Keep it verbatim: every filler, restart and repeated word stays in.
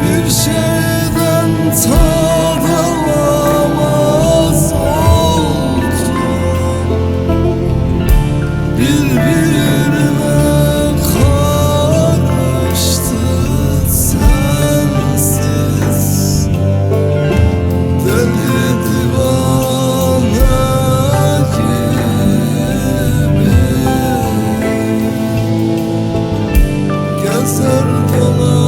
Bir şeyden tad alamaz oldum. Birbirine karıştı sensiz. Deli divane gibi gezer dolaşır.